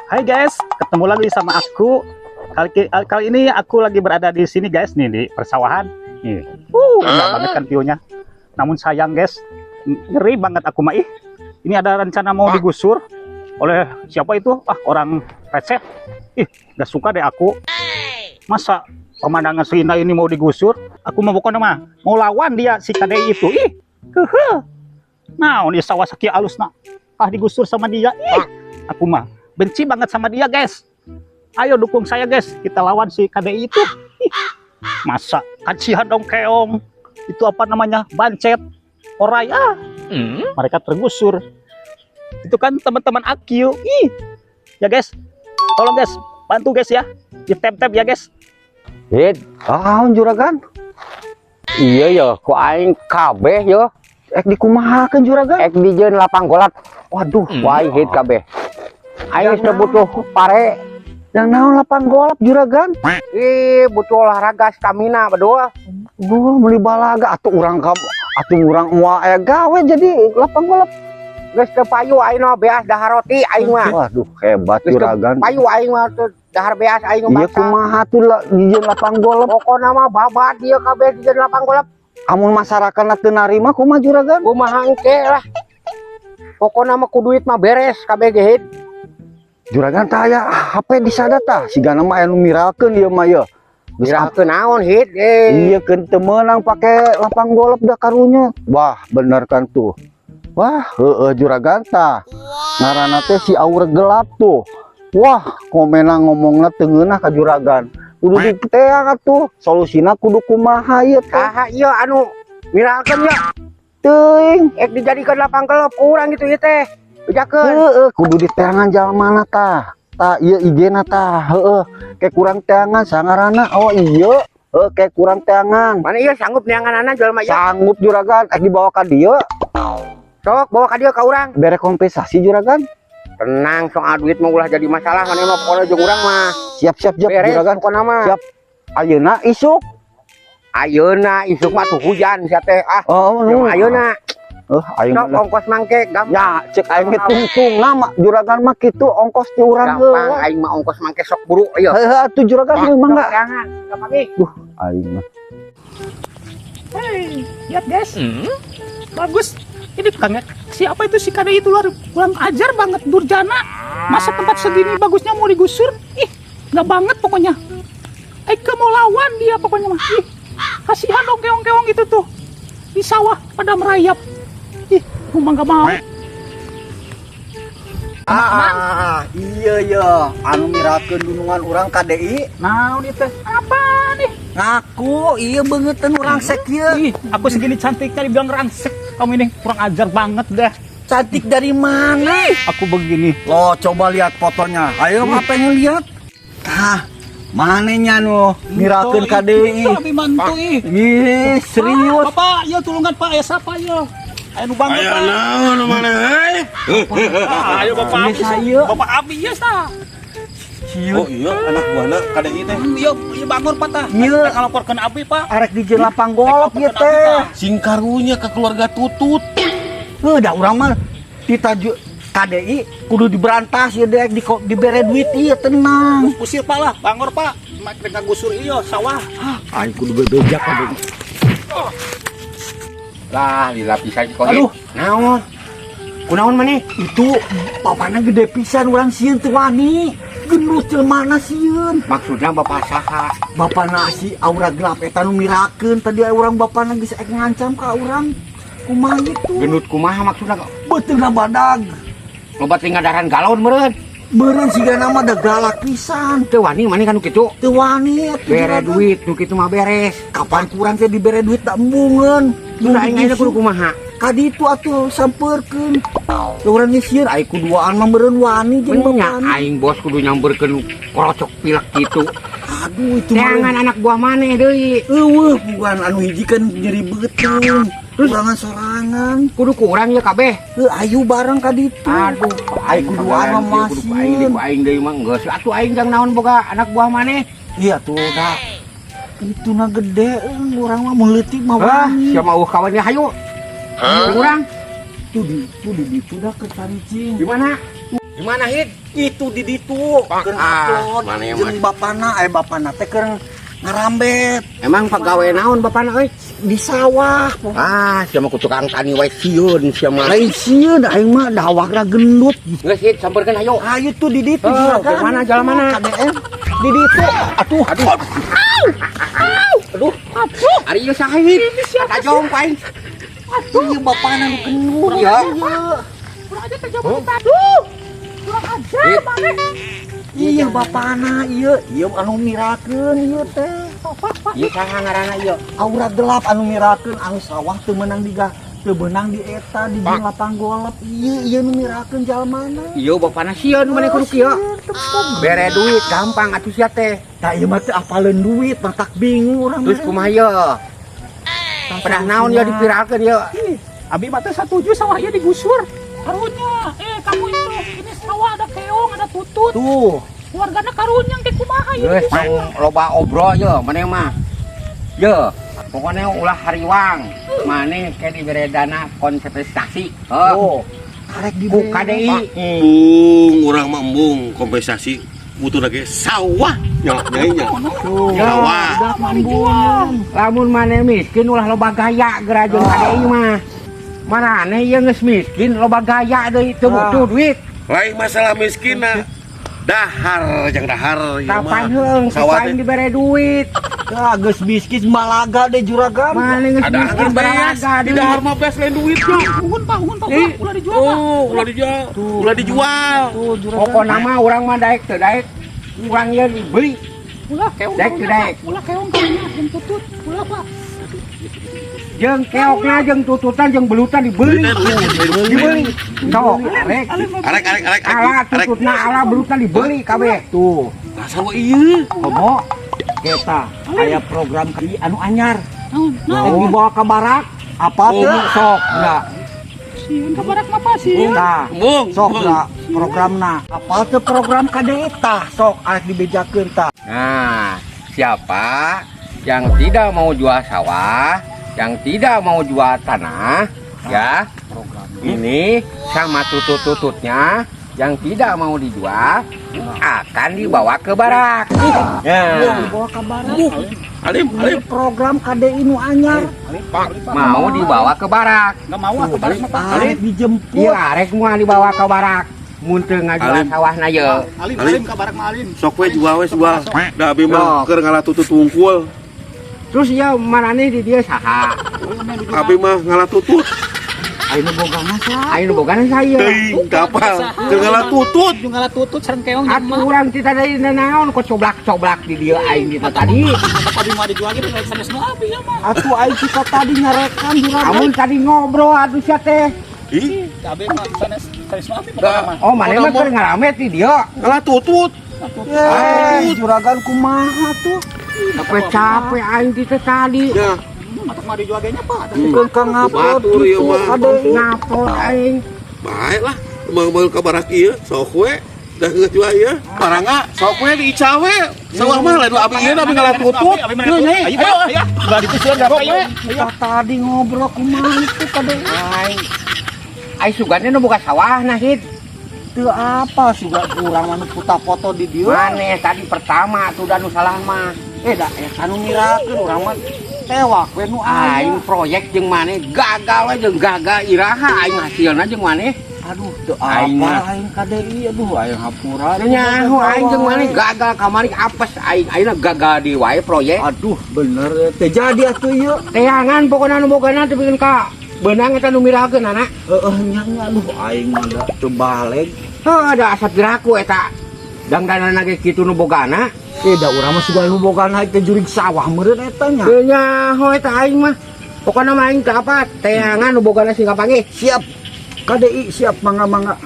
Hai guys, ketemu lagi sama aku. Kali, kali ini aku lagi berada di sini, guys, nih di persawahan. Nih, indah banget kan view-nya. Namun sayang, guys, ngeri banget aku mah ih. Ini ada rencana mau digusur oleh siapa itu? Ah, orang receh. Ih, gak suka deh aku. Masa pemandangan seindah ini mau digusur? Aku mau pokoknya mah mau lawan dia, si KDI itu. Ih, keuheuh. Nah, ini sawah sakieu alusna. Ah, digusur sama dia. Ih, aku mah benci banget sama dia, guys. Ayo dukung saya, guys. Kita lawan si KDI itu. Ih, masa kasihan dong keong. Itu apa namanya? Bancet. Orai ah. Mereka tergusur. Itu kan teman-teman Akyu. Ih. Ya guys. Tolong guys, bantu guys ya. Di tap-tap ya, guys. Hid, Ah, juragan. Iya ya, ku aing kabeh yo. Ek dikumahakeun, juragan? Ek dijieun lapang golf. Waduh, Ku aing, Hid, kabeh. Aing geus teu butuh pare. Yang naon lapang golf, juragan? Ih, butuh olahraga stamina berdua. Gua meuli balaga atuh urang ka atuh urang moal aya gawe jadi lapang golf. Geus teu payu aing mah beas dahar roti aing mah. Waduh, hebat Geus teu juragan. payu aing mah tuh dahar beas aing mah Iya, bangsa. Kumaha tuh lah dijieun lapang golf? Pokona mah babat dia kabeh dijieun lapang golf. Amun masyarakat teu narima kumaha, juragan? Kumaha engke lah. Pokona mah ku duit mah beres kabeh ge, Hid. Juragan, tah aya HP di sada tah. Sigana mah aya nu miralkeun ieu mah ye. Geus Miralkeun naon, Hid? Eh. Iya, keun teu meunang pake lapang golf dah karunya. Wah, bener kan tuh. Wah, heeh, juragan tah. Ngaranna teh si Aura Gelap tuh. Wah, komena ngomongna teu ngeunah ka juragan. Kudu diteang atuh. Solusina kudu kumaha ieu teh? Saha ieu anu miralkeun ya? Teuing. Ek dijadikan lapang golf kurang gitu ieu teh. Bejakeun. Heeh, kudu diteangan jalmana tah. Tah, ieu IG-na tah. Heeh, kayak kurang teangan sangarana. Oh iya, heuh, kayak kurang teangan. Mana ieu sanggup neanganana jelema ieu? Sanggup, juragan, ek dibawa ka dieu. Sok bawa ka dieu ka urang. Bere kompensasi, juragan. Tenang, soal duit mah ulah jadi masalah maneh mah, pokona jeung urang mah. Siap siap siap Beres juragan. Pokona mah. Siap. Ayeuna isuk? Ayeuna isuk mah tuh hujan sia teh ah. Oh, Jeung nu. Ayeuna. Eh, aing Sok mah. ongkos mangke gampang. Ya, cek aing ge tungtungna mah juragan mah kitu ongkos ti urang Gampang heula. Aing mah ongkos mangke sok buru ieu. Heuh atuh juragan, mangga. Jangan, gampang. Aing mah. Hei, lihat guys. Bagus. Ini tukangnya siapa itu, si KDI itu luar kurang ajar banget, durjana. Masa tempat segini bagusnya mau digusur? Ih, nggak banget pokoknya. Eka mau lawan dia pokoknya mah. Ih, kasihan dong keong-keong itu tuh. Di sawah pada merayap. Ih, gua mah nggak mau. Ah, iya ya, anu miralkeun dunungan urang KDI. Nah, ini teh apa nih? Ngaku iya beungeutkeun urang sek ieu. Ih, aku segini cantiknya dibilang rangsek. Kamu ini kurang ajar banget deh. Cantik dari mana? Aku begini. Loh, coba lihat fotonya. Ayo, mah pengen lihat. Tah, manehnya nu miralkeun KDI. Itu lebih mantu ih. Ih, serius. Bapak, ya tulungan Pak, ya siapa ya? Ayo nu bangun, Ayo Pak. Naon mana heuy? Ah, ayo Bapak Ini Abi. saya. Bapak Abi ya sah. Oh iya, anak buahna KDI teh. Iya, iya bangun Pak tah. Iya. Rek ngalaporkeun Abi, Pak. Arek dijieun lapang golf ieu teh. Sing karunya ke keluarga Tutut. Heuh, da urang mah ditaju KDI kudu diberantas ya dek di, dibere duit ieu tenang. Usir Pak lah, bangor Pak. Mak rek ngagusur ieu sawah. Aing kudu bebeja KDI. Lah, lila pisan kok. Aduh. Naon? Kunaon maneh? Itu bapaknya gede pisan, urang sieun teu wani. Gendut jelmana sieun. Maksudnya bapak saha? Bapakna si Aura Gelap eta nu mirakeun tadi urang, bapakna geus ek ngancam ka urang. Kumaha itu? Gendut kumaha maksudna? Beuteungna badag. Loba teh ngadaran galon meureun. Meureun sigana mah da galak pisan. Teu wani maneh kan kitu? Teu wani atuh, Bere juragan. Duit nu kitu mah beres. Kapan kurang teh dibere duit tak embungeun. Terus aing ayeuna kudu kumaha? Kaditu atuh sampeurkeun. Urang ge sieun ai kuduaan mah meureun wani jeung Nya bapana. Aing bos kudu nyamberkeun korocok pilek kitu. Aduh, itu mah Jangan anak buah maneh deui. Eueuh, bukan anu hiji kan nyeri beuteung. Terus? Kurangan sorangan. Kudu kurang ya kabeh. Heuh, ayu bareng ka ditu. Aduh, Ai kuduaan mah kudu ku aing deui, masieun. ku aing deui mah geus. Atuh aing jang naon boga anak buah maneh? Iya tuh dah. Itu na gede, urang mah mun leutik mah Hah, wani. siapa mau kawannya hayu. Urang Tuh di ditu dah ke caricing. Di mana? Di mana, Hid? Itu di ditu keur Ah, upload mana yang jeung bapana, aya bapana teh keur ngarambet. Emang pegawai naon bapana euy? Di sawah. Ah, sia mah ku tukang tani wae sieun sia mah. Lain sieun, aing mah dawakna gendut. Geus, Hid, sampeurkeun ayo. Ayo tuh di ditu Oh, juragan. ke mana, jalan mana? KDM di ditu. Atuh, Aduh. Aduh. Aduh. Ari ieu saha, Hid? Tajong ku aing. Ieu bapana nu gendut. Iya. Kurang aja teh jawab kita. Aduh. Kurang ajar Hid. maneh. Iya bapana ieu, ieu anu mirakeun ieu teh. Ieu saha ngaranna ieu? Aura gelap anu mirakeun, anu sawah teu meunang diga teu beunang di eta di lapang golep, ieu ieu nu mirakeun jalmana. Ieu bapana sieun maneh kudu kieu. Bere duit gampang atuh sia teh. Tah, ieu mah teu apaleun duit, matak bingung urang. Terus kumaha ieu? Pedah naon ieu dipiralkeun ieu? Abi mah teh satuju sawah ieu digusur. Karunya, eh kamu itu, ini sawah ada keong, ada tutut. Tuh. Keluargana karunya ke kumaha ieu Geus digusur. tong loba obrol ye maneh mah. Ye, pokoknya ulah hariwang. Maneh ke dibere dana kompensasi. Heuh. Oh, karek di Ku KDI. Embung, urang mah embung kompensasi butuh lagi sawah nya nyai nya. Tuh. Sawah. Udah mambung. Lamun maneh miskin ulah loba gaya geura jeung KDI mah. Maraneh ieu geus miskin loba gaya deui teu butuh duit. Lain masalah miskin nah. Dahar jang dahar ieu mah. Kapan heung Sawah aing teh. dibere duit. Ya, geus miskin balaga deh juragan. Maneh geus Ada miskin angin beas, balaga di deui. dahar mah beas lain duitnya. Uhun Pak, uhun Pak, Eh, ulah, ulah dijual Pak. Oh, ulah dijual. Ulah dijual. Tuh juragan. Pokokna mah urang mah daek teu daek urang ieu dibeli. Ulah keong Daek teu karunya, daek. Pak. Ulah keong karunya jeung tutut. Ulah Pak. Jeung keokna jeung tututan jeung belutan dibeli. Dibeli. Sok, arek. Arek arek arek Ala arek. tututna ala belutan dibeli kabeh. Tuh, Dasar wa ieu. komo kita aya program KDI anu anyar. Naon? Yang Naon? dibawa ke barak. Apa Oh. tuh? Sok, enggak. Sieun ka barak mah Pak, sieun. Tah, Embung. sok embung. lah programna. Apa tuh program KDI tah? Sok arek dibejakeun tah. Nah, siapa yang tidak mau jual sawah, yang tidak mau jual tanah, ya, ini sama tutut-tututnya yang tidak mau dijual akan dibawa ke barak. Ya, Dibawa ke barak. Alim, alim. Program KDI nu anyar. Mau dibawa ke barak. Enggak mau ah ke barak mah Pak. Arek dijemput. Iya, arek mau dibawa ke barak. Mun teu ngajual Alim. sawahna ye. Alim, Alim. alim ka barak mah alim. Sok we jual we jual. Da abi mah Sok. keur ngalah tutut wungkul. Terus ya marane di dia saha? Abi mah ngalah tutut. Ayo nu bogana saha? Ayo nu bogana saya. Teuing kapal keur ngalah tutut. Jeung ngalah tutut sareng keong jeung Atuh mah. urang kita dari naon kok coblak-coblak di dieu aing kita tadi. Mata abi mah dijual ge sanes nu abi ya mah. Atuh aing kita tadi nyarekan juragan. Amun tadi ngobrol atuh sia teh. Ih, Abi mah sanes sanes nu abi pokona mah. Oh, maneh mah keur ngaramet di dieu. ngalah tutut. Eh, juragan kumaha tuh? Capek-capek aing di teh tadi. Ya, Mata mah dijual ge nya Pak. Bukan kang ngapot Batur ieu gitu mah. KDI. Ngapot aing. Baik lah. Mau ke barak ieu, sok we. Dah geus jual ieu. Marangga, sok we diical we. Sawah mah lain abi ieu abi ngalah tutut. Abi mah ayo ayo ayo. Ulah ditusuan ayo. Kita tadi ngobrol kumaha itu KDI. Aing. Aing sugane nu boga sawah nah Hid. Teu apa suga urang mah nu foto-foto di dieu. Maneh tadi pertama tuh dan nu salah mah. Eh da eta nu mirakeun urang mah tewak we nu aya. Aing proyek jeung maneh gagal we jeung gagal iraha aing hasilna jeung maneh. Aduh, teu Aing apa mah. aing KDI, aduh aing hampura. Nyaho aing jeung maneh gagal kamari apes aing ayeuna gagal di wae proyek. Aduh, bener teh jadi atuh ieu. Teangan pokona nu bogana teh bikin ka beunang eta nu mirakeun anak. Heeh nya nya, aduh aing mah da teu baleg. Heuh ada asap geraku eta. Dangdanana ge kitu nu bogana. Eh da urang mah sugan nu bogana teh jurig sawah meureun eta nya. Teu nyaho eta aing mah. Pokona mah aing teu apa teangan nu bogana sing kapanggih. Siap. KDI siap mangga-mangga.